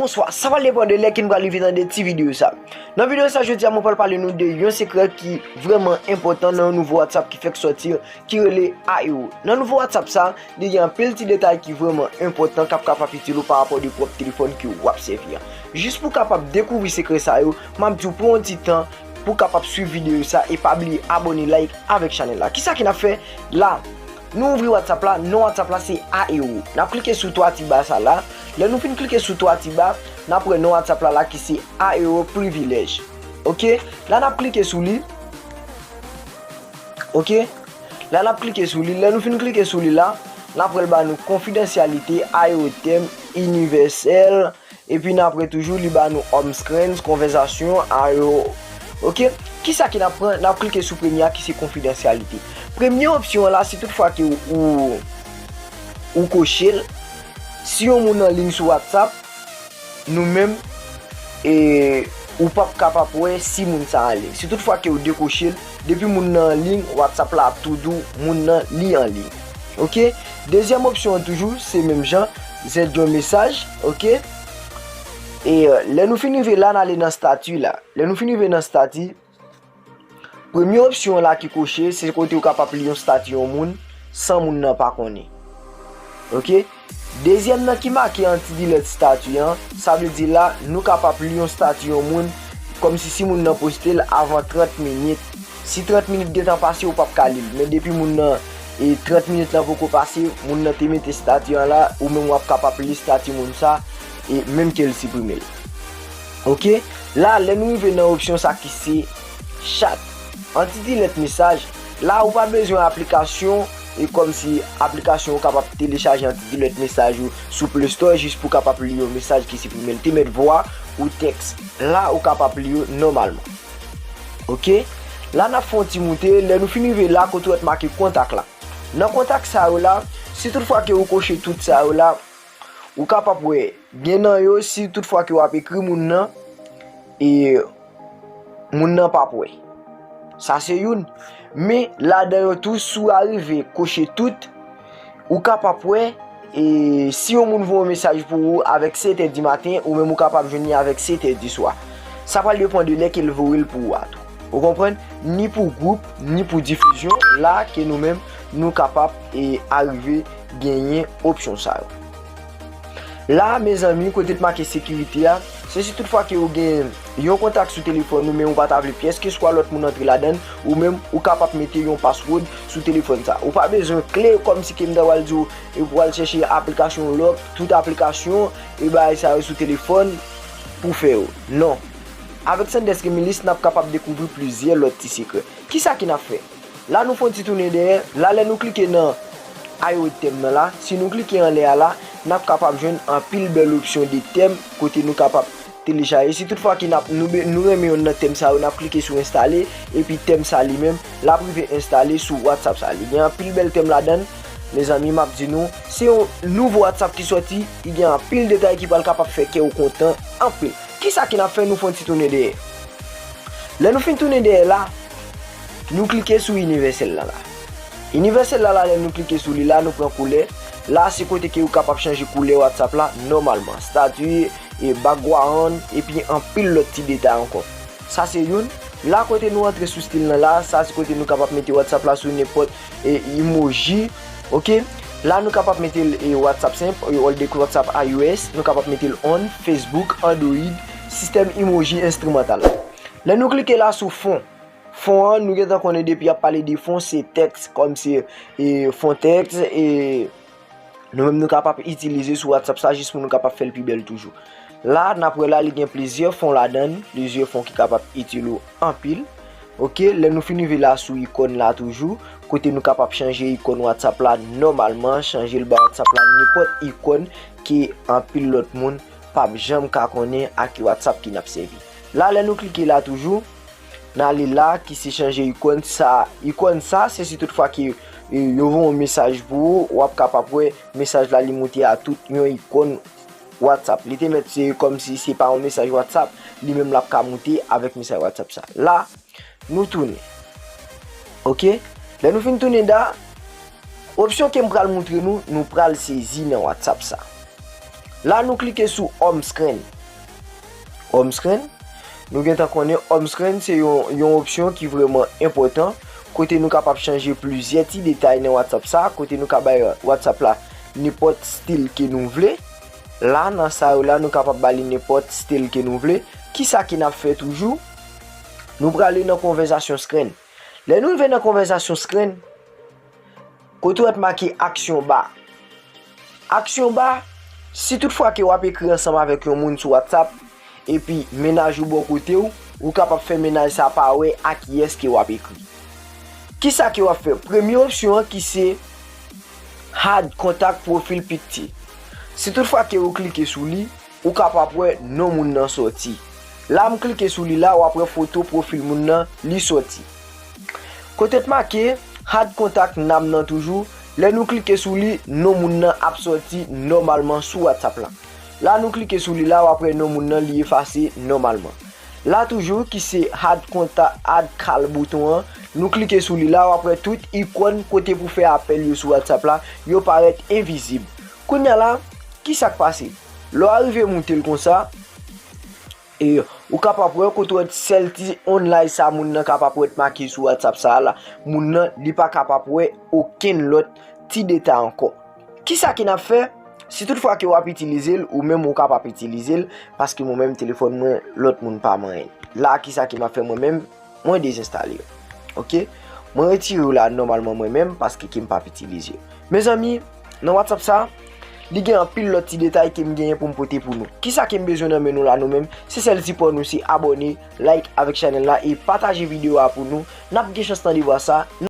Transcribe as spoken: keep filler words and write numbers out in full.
Bonswa, sa pral depann de lè ke n pral rive nan de ti videyo sa. Nan videyo sa jodi a, mwen pral pale nou de yon sekrè ki vrèman enpòtan nan yon nouvo WhatsApp ki fèk sòti, ki rele Aero. Nan nouvo WhatsApp sa, li gen anpil ti detay ki vrèman enpòtan k ap kapab itil ou pa rapò de pwòp telefòn ke w ap sèvi a. Jis pou w kapab dekouvri sekrè sa yo, m ap di w pran yon ti tan pou w kapab swiv videyo sa e pa bliye abòne, like avèk chanèl la. Kisa ke n ap fè la? Nou ouvri WhatsApp la, non WhatsApp la se Aero. N ap klike sou twa ti ba sa la. Lè nou fin klike sou twa ti ba, n ap wè non WhatsApp la la ki se Aero Privilege. Oke? La n ap klike sou li. Oke? La n ap klike sou li. Lè nou fin klike sou li la, n ap wè l ba nou konfidansyalite, Aero tèm, inivèsèl, epi n ap wè toujou li ba nou home screens, konvèsasyon, Aero. Oke? Kisa ke n ap pran? N ap klike sou premye a ki se konfidansyalite. Premye opsyon an la, si toutfwa ke ou, ou, ou koche l, si yon moun anliy sou WhatsApp, nou menm, e, ou p ap kapab wè si moun sa anliy. Si toutfwa ke ou dekoche l, depi moun nan anliy, WhatsApp la ap tou di w moun nan li anliy. Oke? Dezyèm opsyon an toujou, se menm jan, send yon mesaj, oke? E, e, lè nou fin rive la, n ale nan stati la. Lè nou fin rive nan stati, premye opsyon an la ki koche, se kote ou kapab li yon stati yon moun san moun nan pa konnen. Oke? Dezyèm nan ki make anti-delete stati an, sa vle di la, nou kapab li yon stati yon moun, kòmsi si moun nan poste l avan trant minit. Si trant minit gentan pase, ou p ap ka li l. Men depi moun nan, e trant minit lan poko pase, moun nan te mete stati an la, ou menm w ap kapab li stati moun sa, e menm ke l siprime l. Oke? La, lè nou rive nan opsyon sa ki se chat, anti-delete mesaj, la ou pa bezwen aplikasyon, e kòmsi aplikasyon ou kapab telechaje anti-delete mesaj ou sou Play Store jis pou kapab li yon mesaj ki siprime l, te mèt vwa ou tèks. La ou kapab li yo nòmalman. Oke? La n ap fè yon ti moute, lè nou fin rive la kote w wè t make kontak la. Nan kontak sa yo la, si toutfwa ke ou koche tout sa yo la, ou kapab wè, gen nan yo, si toutfwa ke w ap ekri moun nan, e moun nan p ap wè. Sa se youn. Men, ladan yo tou, si w arive koche tout, ou kapab wè, e si yon moun voye yon mesaj pou ou avèk sèt è di maten, ou menm ou kapab jwenn li avèk sèt è di swa. Sa pral depann de lè ke l voye l pou ou a tou. Ou konprann? Ni pou gwoup, ni pou difizyon, la ke nou menm, nou kapab, e, arive genyen opsyon sa yo. La, mezanmi, kote t make sekirite a, se si toutfwa ke ou gen yon kontak sou telefòn ou, men ou pa ta vle pyèskeswa lòt moun antre ladan l, ou menm, ou kapab mete yon password sou telefòn sa. Ou pa bezwen kle kòmsi ke m ta pral di w, e pou al chèche aplikasyon lock, tout aplikasyon, e bagay sa yo sou telefòn pou fè yo. Non. Avèk Sandesk Emilis, n ap kapab dekouvri plizyè lòt ti sekrè. Kisa ke n ap fè? La nou fè yon ti tounen dèyè. La lè nou klike nan Aero tèm nan la, si nou klike anlè a la, n ap kapab jwenn anpil bèl opsyon de tèm kote nou kapab telechaje. Si toutfwa ke n ap, nou, be- nou renmen yonn nan tèm sa yo, n ap klike sou enstale, epi tèm sa li menm, l ap rive enstale sou WhatsApp sa. Li gen anpil bèl tèm ladan l. Mezanmi, m ap di nou, se yon nouvo WhatsApp ki sòti, li gen anpil detay ki pral kapab fè kè w kontan anpil. Kisa ke n ap fè? Nou fè yon ti tounen dèyè. Lè nou fin tounen dèyè la, nou klike sou inivèsèl la la. Inivèsèl la la, lè nou klike sou li la, nou pran koulè. La, se kote ke ou kapab chanje koulè WhatsApp la nòmalman. Stati, e background, epi anpil lòt ti detay ankò. Sa se youn. La, kote nou antre sou stil nan la, sa se kote nou kapab mete WhatsApp la sou nenpòt, e, emoji. Oke? La, nou kapab mete l, e, WhatsApp senp, e, old WhatsApp iOS. Nou kapab mete l on, Facebook, Android, sistèm emoji enstrimantal. Lè nou klike la sou fon, fon an, nou gentan konnen depi y ap pale de fon, se tèks, kòm se, e, fon tèks, e, nou menm nou kapab itilize sou WhatsApp sa jis pou nou kapab fè l pi bèl toujou. La, n ap wè la, li gen plizyè fon ladan l, plizyè fon ki kapab itil ou anpil. Oke, lè nou fin rive la sou ikòn la toujou, kote nou kapab chanje ikòn WhatsApp la nòmalman, chanje l ba WhatsApp la nenpòt ikòn ke anpil lòt moun p ap janm ka konnen a ki WhatsApp ke n ap sèvi. La, lè nou klike la toujou, n ale la ki se chanje ikòn sa. Ikòn sa, se si toutfwa ke, e, yo voye yon mesaj pou ou, w ap kapab wè mesaj la li moute a tout yon ikòn WhatsApp. Li te mèt se kòmsi se pa yon mesaj WhatsApp, li menm l ap ka moute avèk mesaj WhatsApp sa. La, nou tounen. Oke? Lè nou fin tounen da, opsyon ke m pral moutre nou, nou pral sezi nan WhatsApp sa. La nou klike sou home screen. Home screen, nou gentan konnen home screen se yon, yon opsyon ki vrèman enpòtan, kote nou kapab chanje plizyè ti detay nan WhatsApp sa, kote nou ka bay WhatsApp la nenpòt stil ke nou vle. La, nan sa yo la, nou kapab ba li nenpòt stil ke nou vle. Kisa ke n ap fè toujou? Nou prale nan konvèsasyon screen. Lè nou rive nan konvèsasyon screen, kote w wè t make aksyon ba. Aksyon ba, si tout fwa ke w ap ekri ansanm avèk yon moun sou WhatsApp, epi mennaj ou bò kote w, ou kapab fè mennaj sa pa wè a kiyès ke w ap ekri. Kisa ke w ap fè? Premye opsyon an ki se Add contact profile picture. Si tout fwa ke ou klike sou li, ou kapab wè non moun nan sòti. La m klike sou li la, w ap wè foto pwofil moun nan, li sòti. Kote t make Add contact name nan toujou, lè nou klike sou li, non moun nan ap sòti nòmalman sou WhatsApp la. La nou klike sou li la, w ap wè non moun nan li efase nòmalman. La toujou ki se Add contact, Add call bouton an, nou klike sou li la, w ap wè tout ikòn kote pou fè apèl yo sou WhatsApp la, yo parèt envizib. Kounye a la, kisa k pase? Lè w arive moute l konsa, e ou kapab wè kote w wè sèl ti online sa moun nan kapab wè t make sou WhatsApp sa la, moun nan li pa kapab wè okenn lòt ti detay ankò. Kisa ke n ap fè? Si tout fwa ke w ap itilize l, ou menm ou kapab itilize l, paske mwen menm telefòn mwen, lòt moun pa manyen l. La, kisa ke m ap fè mwen menm? Mwen dezenstale yo. Oke? Mwen retire yo la nòmalman mwen menm, paske ke m p ap itilize yo. Mezanmi, nan WhatsApp sa, li gen anpil lòt ti detay ke m genyen pou m pote pou nou. Kisa ke m bezwen nan men nou la nou menm? Se sèl sipò nou se abòne, like avèk chanèl la e pataje videyo a pou nou. N ap gen chans tande vwa sa.